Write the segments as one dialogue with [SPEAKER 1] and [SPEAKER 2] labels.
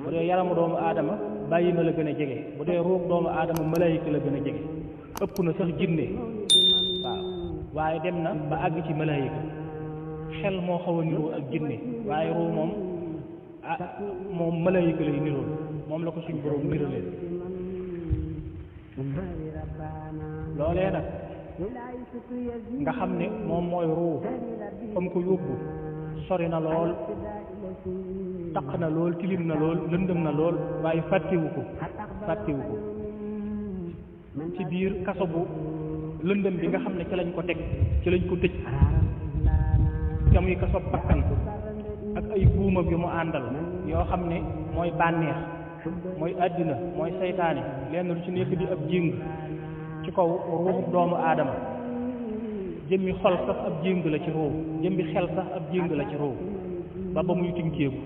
[SPEAKER 1] bu dee yaramu doomu aadama bàyyi ma la gën a jege bu dee ruux doomu aadama malaayika la gën a jege ëpp na sax jinne waaw waaye dem na ba àgg ci malaayika xel moo xaw a niroo ak jinne waaye ruux moom moom malaayika lay nirool moom la ko suñ borom niralee loolee nag nga xam ne moom mooy ruux fa mu ko yóbbu sori na lool taq na lool tilim na lool lëndëm na lool waaye fàttewu ko ci biir kaso bu lëndëm bi nga xam ne ci lañ ko teg ci lañ ko tëj te muy kaso bakkan ak ay buuma bi mu àndal yoo xam ne mooy bànneex mooy àddina mooy saytaane lenn lu ci nekk di ab jéng ci kaw ruuxu doomu aadama jëmmi xol sax ab jéng la ci ruux jëmmi xel sax ab jéng la ci ruux ba muy tinkeeku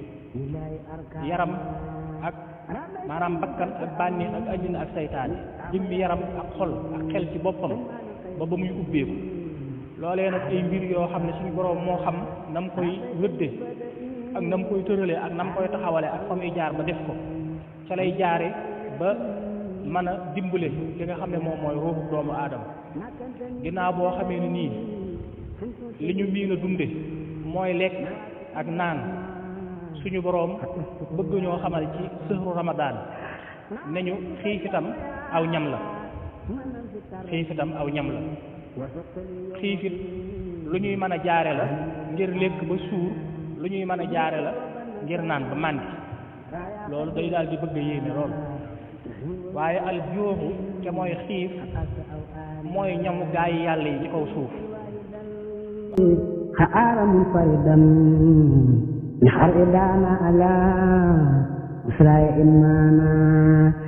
[SPEAKER 1] yaram ak maanaam bakkan ak bànneex ak àddina ak saytaane jëmmi yaram ak xol ak xel ci boppam ba muy ubbeeku loolee nag ay mbir yoo xam ne suñu boroom moo xam nam koy wëdde ak nam koy tërale ak nam koy taxawale ak fa muy jaar ba def ko ca lay jaare ba mën a dimbale li nga xam ne moom mooy ruuxu doomu aadama ginnaaw boo xamee ni nii li ñu miin a dunde mooy lekk ak naan suñu boroom bëgg ñoo xamal ci sëhru ramadaan ne ñu xiifitam aw ñam la xiifit lu ñuy mën a jaare la ngir lekk ba suur lu ñuy mën a jaare la ngir naan ba màndi loolu day daal di bëgg a yéeme lool waaye al juuxu te mooy xiif mooy ñamu gaay yi yàlla yi ci kaw suuf
[SPEAKER 2] xaara munfaridan li xar idaana ala israil maana